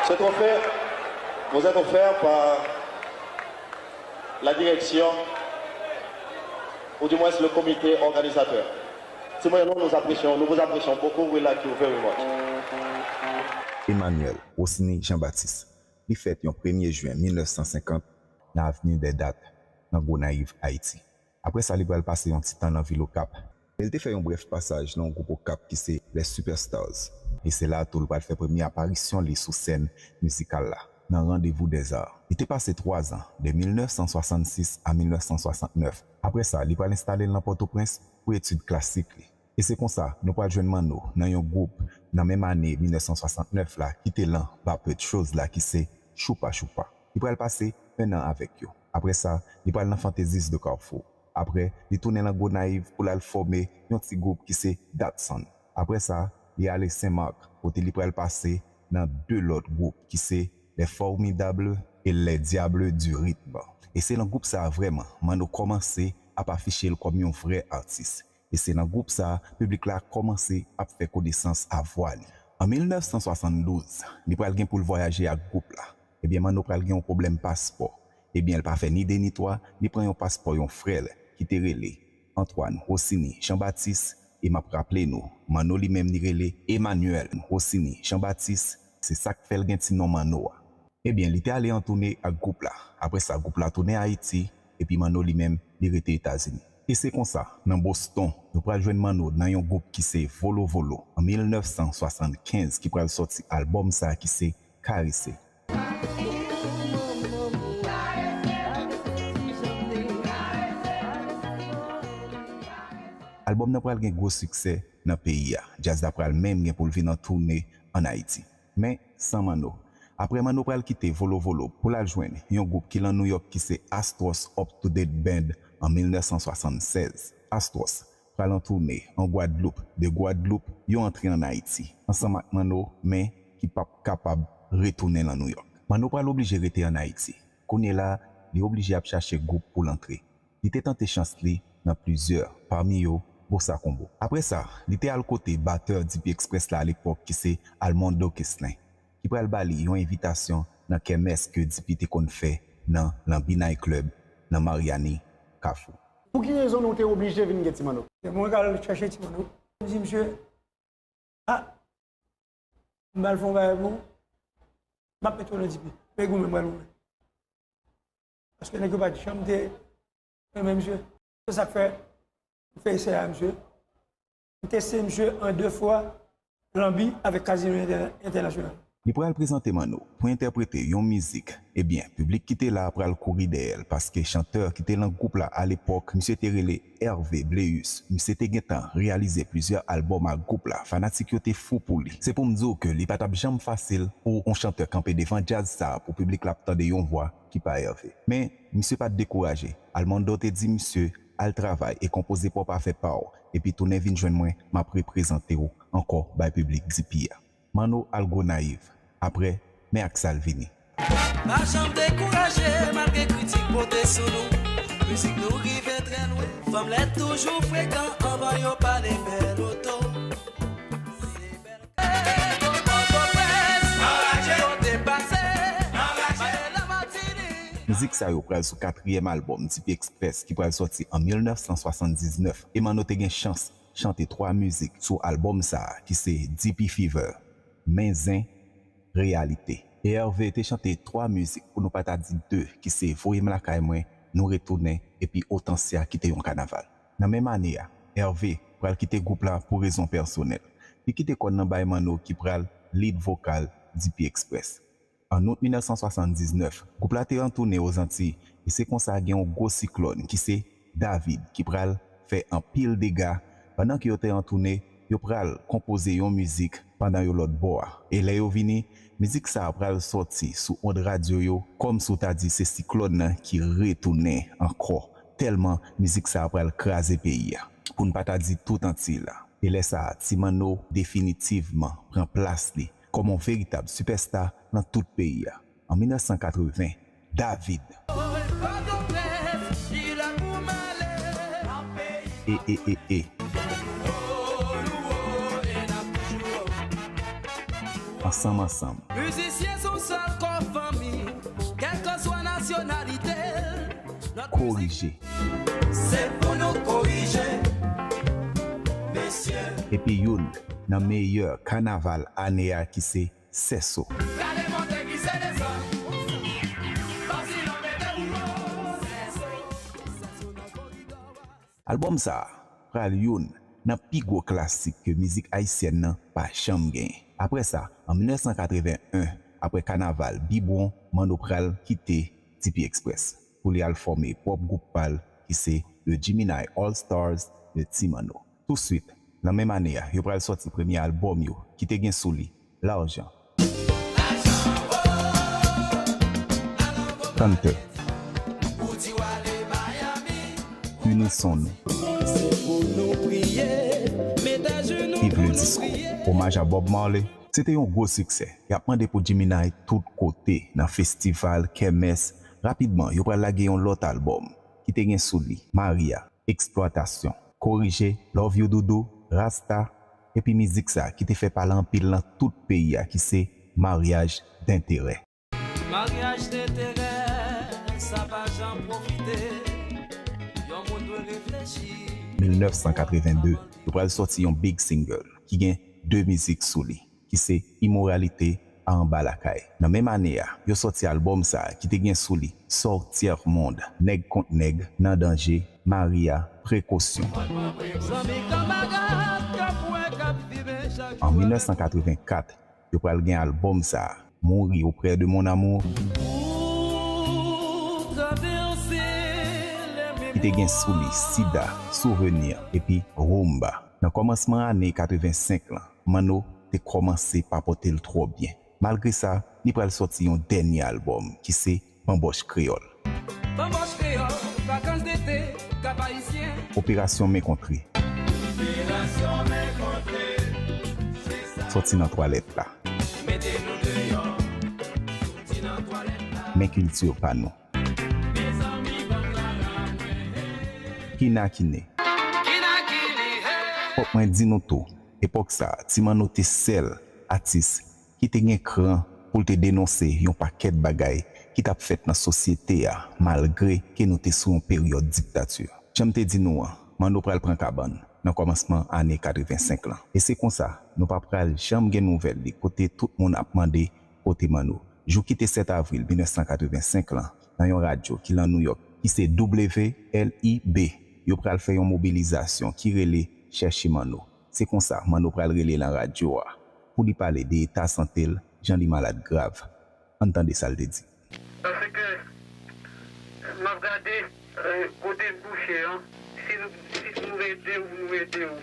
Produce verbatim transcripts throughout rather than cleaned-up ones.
Ce trophée vous est offert par la direction, ou du moins le comité organisateur. Timoun yo, nous apprécions, nous vous apprécions beaucoup. We like you very much. Emmanuel Rossini Jean-Baptiste. Li fèt yon premye jen mil nèf san senkant nan Avenue des Dattes, nan Gonayiv, Ayiti. Apre sa, li pral pase yon ti tan nan vil Okap. Men li te fè yon brèf pasaj nan yon gwoup Okap ki se Les Superstars. E se la tou li pral fè premye aparisyon li sou sèn mizikal la, nan Rendez-Vous des Arts. Li te pase twa zan, de mil nèf san swasannsis a mil nèf san swasannnèf. Apre sa, li pral enstale l nan Pòtoprens pou etid klasik li. E se konsa, nou pral jwenn Manno nan yon gwoup nan menm ane mil nèf san swasannèf la ki te lan Bapet Shows la ki se Choupa Choupa. Li pral pase en an avèk yo. Apre sa, li pral nan Fantaisiste de Carrefour. Apre, li tounen lan Gonayiv pou l al fòme yon ti gwoup ki se Datson. Apre sa, li ale Sen Mak, kote li pral pase nan de lòt gwoup ki se Les Formidables et Les Diables du Rythme. E se nan gwoup sa a vrèman Manno kòmanse ap afiche l kòm yon vrè atis. E se nan gwoup sa a piblik la kòmanse ap fè konesans a vwa li. An mil nèf san swasanndouz, li pral gen pou l vwayaje ak gwoup la. Ebyen, Manno pral gen yon pwoblèm paspò. Ebyen, l pa fè ni de ni twa, li pran yon paspò yon frè l ki te rele Antoine Rossini Jean-Baptiste, e m ap raple nou, Manno li menm li rele Emmanuel Rossini Jean-Baptiste, se sa k fè l gen ti non Manno a. Ebyen, li te ale an toune ak gwoup la. Apre sa, gwoup la tounen Ayiti, epi Manno li menm, li rete Etazini. E se konsa, nan Boston, nou pral jwenn Manno nan yon gwoup ki se Volo Volo, an mil nèf san swasannkenz, ki pral sòti albòm sa a ki se Karese. Albòm nan pral gen gwo siksè nan peyi a. Djaz la pral menm gen pou l vin an toune ann Ayiti. Men, san Manno. Apre Manno pral kite Volo Volo pou l al jwenn yon gwoup ki lan Nouyòk ki se Astros Up to Date Band an mil nèf san swasannsèz. Astros pral an toune an Gwadloup, de Gwadloup, yo antre ann Ayiti, ansanm ak Manno, men ki p ap kapab retounen lan Nouyòk. Manno pral oblije rete ann Ayiti. Kounye la, li oblije ap chache gwoup pou l antre. Li te tante chans li nan plizyè, pami yo, Bossa Combo. Apre sa, li te al kote batè D P Express la alepòk ki se Almondo Keslen, ki pral ba li yon envitasyon nan kèmès ke D P te konn fè nan Lanbi Night Club nan Mariani, Kafou. Pou ki rezon nou te oblije vin gen Ti Manno? Mwen ka al chache Ti Manno. M di misye, a, m pral fè yon bagay pou ou, m ap mete w nan D P. Men goumen m pral goumen. Paske nèg yo pa t janm te renmen misye. Se sa k fè m fè esè a misye. M teste misye an de fwa, Lanbi avèk Kazino Entènasyonal. Li pral prezante Manno pou entèprete yon mizik. Ebyen, piblik ki te la a pral kouri dèyè l, paske chantè ki te lan gwoup la alepòk, misye te rele Hervé Bléus. Misye te gentan reyalize plizyè albòm ak gwoup la. Fanatik yo te fou pou li. Se pou m di w ke li pa t ap janm fasil pou yon chantè kanpe devan djaz sa a, pou piblik la ap tande yon vwa ki pa Hervé. Men, misye pa t dekouraje. Almondo te di misye, al travay e konpoze pwòp afè pa w, epi tounen vin jwenn mwen, m ap reprezante w ankò bay piblik D P a. Manno al Gonayiv. Apre, men ak sa l vini. Pa janm dekouraje malgre kritik pote sou nou. Mizik nou rive trè lwen. Fanm lèd toujou frekan anvan yo pale bèl oto. Se bèl kè Pòtoprens, anraje kote pase, anraje la Matinik. Mizik sa yo pral sou katriyèm albòm D P Express ki pral sòti an mil nèf san swasanndiznèf. E Manno te gen chans chante twa mizik sou albòm sa a ki se D P Fever, Men Zen, Reyalite. E Hervé te chante twa mizik, pou nou pa ta di de, ki se Voye m lakay mwen, Nou retounen, epi Otansya ki te yon kanaval. Nan menm ane a, Hervé pral kite gwoup la pou rezon pèsonèl. Li kite kòn nan bay Manno ki pral lead vokal D P Express. An out mil nèf san swasanndiznèf, gwoup la te an toune Ozantiy, e se konsa gen yon gwo siklòn ki se David ki pral fè anpil dega. Pandan ke yo te an toune, yo pral konpoze yon mizik pandan yo lòt bò a. E lè yo vini, mizik sa a pral sòti sou ond radyo yo, kòmsi w ta di se siklòn nan ki retounen ankò, tèlman mizik sa a pral kraze peyi a, pou n pa ta di tout Antiy la. E lè sa a, Ti Manno definitivman pran plas li kòm yon veritab sipèsta nan tout peyi a. An mil nèf san katreven, David. E, e, e, e. Ansanm ansanm. Mizisyen se yon sèl kò fanmi, kèlkeswa nasyonalite l. Korije. Se pou nou korije, mesye. Epi youn nan meyè kanaval ane a ki se Sèso. Gade monte ki se desann. Basilon mete woulo. Sèso, Sèso nan koridò a. Albòm sa a pral youn nan pi gwo klasik ke mizik ayisyèn nan pa janm genyen. Apre sa, an mil nèf san katreven en, apre kanaval Bibwon, Manno pral kite D P Express pou li al fòme pwòp gwoup pa l ki se The Gemini All Stars de Ti Manno. Touswit, nan menm ane a, yo pral sòti premye albòm yo ki te gen sou li Lajan. Kantè. Pini son nou. Viv le disco. Omaj a Bob Marley. Se te yon gwo siksè. Y ap mande pou Gemini tout kote, nan festival, kèmès. Rapidman, yo pral lage yon lòt albòm ki te gen sou li Maria, Eksplwatasyon, Korije, Love You Doudou, Rasta, epi mizik sa ki te fè pale anpil nan tout peyi a ki se Maryaj Denterè. Maryaj denterè, sa pa janm pwofite. Yon moun dwe reflechi. mil nèf san katreven de, yo pral sòti yon big single ki gen de mizik sou li, ki se Imoralite a Anba Lakay. Nan menm ane a, yo sòti albòm sa a ki te gen sou li Sò Tyè Mond, Nèg Kont Nèg, Nan Danje, Maria, Prekosyon. Zanmi kanmarad k ap wè k ap viv chak An mil nèf san katreven kat, yo pral gen albòm sa a, Mourir auprès de mon amour, Ou traverse les ki te gen sou li Sida, Souvenir, epi Rumba. Nan kòmansman ane katreven senk lan, Manno te kòmanse pa pote l twò byen. Malgre sa, li pral sòti yon dènye albòm ki se Banbòch Kreyòl. Banbòch Kreyòl, Vakans dete, Kap Ayisyen. Operasyon Men Kontre. Operasyon Men Kontre, se sa. Sòti nan twalèt la. Mete nou deyò, soti nan twalèt la. Men kilti pa nou. Mezanmi, ban m la la mwen. Kina Kine. Kina Kine, hey. Fòk mwen di nou tou, epòk sa a, Ti Manno te sèl atis ki te gen kran pou l te denonse yon pakèt bagay ki t ap fèt nan sosyete a, malgre ke nou te sou yon peryòd diktati. Jan m te di nou an, Manno pral pran kabann nan kòmansman ane katreven senk lan. E se konsa, nou pa pral janm gen nouvèl li kote tout moun ap mande kote Manno. Jou ki te sèt avril mil nèf san katreven senk lan, nan yon radyo ki lan Nouyòk, ki se W L I B, yo pral fè yon mobilizasyon ki rele Chèche Manno. Se konsa, Manno pral rele lan radyo a pou li pale de eta sante l, jan li malad grav. Ann tande sa l te di. Paske m ap gade, eh, kote m kouche an, si nou, si nou ede w, nou ede w.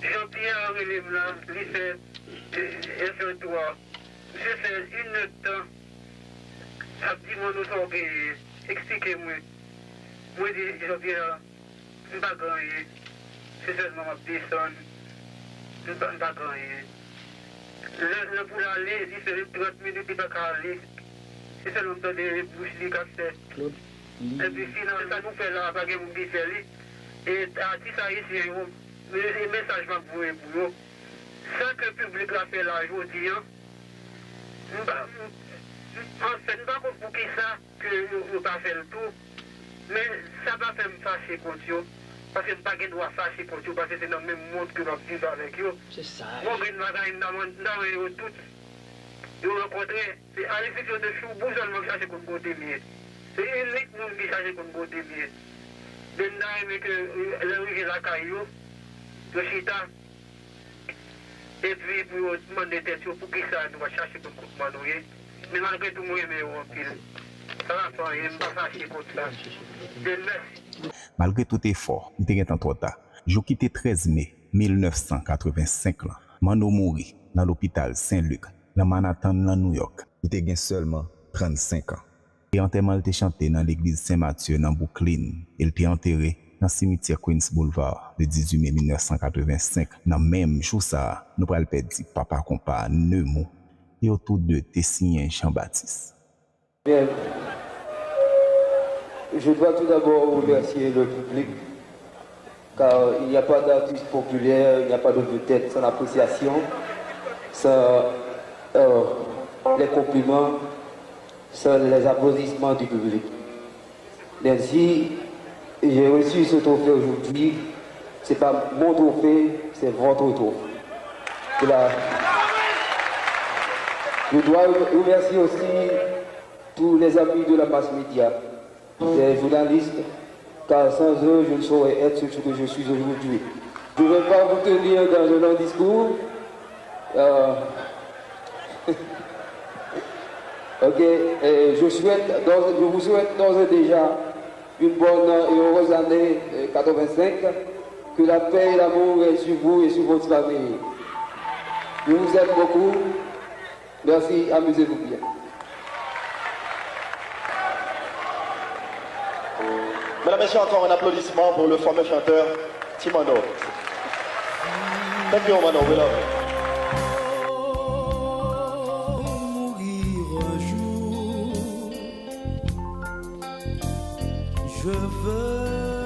Jean Pierre rele m la, li fè, eh, F twa. Misye fè inèdtan ap di Manno sa w genyen, eksplike mwen. Mwen di Jean Pierre, m pa gen anyen. Se sèlman m ap desann. M pa, m pa gen anyen. Lè, lè pou l ale, li fè trant minit li pa ka ale. Se sèlman m tande bouch li k ap fè. Epi finalman, sa nou fè la a, pa gen moun ki fè li. E atis ayisyen yo, e, e mesaj m ap voye pou yo. Sa ke piblik la fè la jodi an, m pa, m, m, anfèt, m pa konn poukisa ke yo, yo pa fè l tou. Men sa pa fè m fache kont yo, paske m pa gen dwa fache kont yo, paske se nan menm mond ke m ap viv avèk yo. Se sa. Bon, grenn bagay, m ta man-, m ta mande yo tout, yo rankontre. Se Alexis yo te chou bou sèlman k chache konn kote m ye. Se inik moun ki chache konn kote m ye. Men m ta renmen ke, eh, lè yo rive lakay yo, yo chita, epi pou yo mande tèt yo poukisa nou pa chache konn kote Manno ye. Men malgre tou, mwen renmen yo anpil. Sa pa fè anyen, m pa fache kont sa. Dye mèsi. Malgre tout efò, li te gentan twò ta. Jou ki te trèz me mil nèf san katreven senk lan, Manno mouri nan lopital Sen Lik, nan Manhattan, nan Nouyòk. Li te gen sèlman trannsenk an. E antèman l te chante nan legliz Sen Matye nan Bwouklin, e l te antere nan simityè Queens Boulevard le dizuit me mil nèf san katreven senk. Nan menm jou sa a, nou pral pèdi papa konpa a, Nemou, e yo tou de te siyen Jean Baptiste. Bien. Je dois tout d'abord remercier le public, car il n'y a pas d'artiste populaire, il n'y a pas de vedette sans appréciation, sans Euh, les compliments, ce sont les applaudissements du public. Même si j'ai reçu ce trophée aujourd'hui, c'est pas mon trophée, c'est votre trophée. Cela, je dois remercier aussi tous les amis de la masse média, les journalistes, car sans eux, je ne saurais être ce que je suis aujourd'hui. Je ne vais pas vous tenir dans un long discours. Euh, ok, et je souhaite, d'ores- je vous souhaite d'ores et déjà une bonne et heureuse année euh, quatre-vingt-cinq. Que la paix et l'amour règnent sur vous et sur votre famille. Je vous aime beaucoup. Merci, amusez-vous bien. Mesdames, Messieurs, encore un applaudissement pour le fameux chanteur Ti Manno. Thank you, Manno. We love you. Mourir un jour, je veux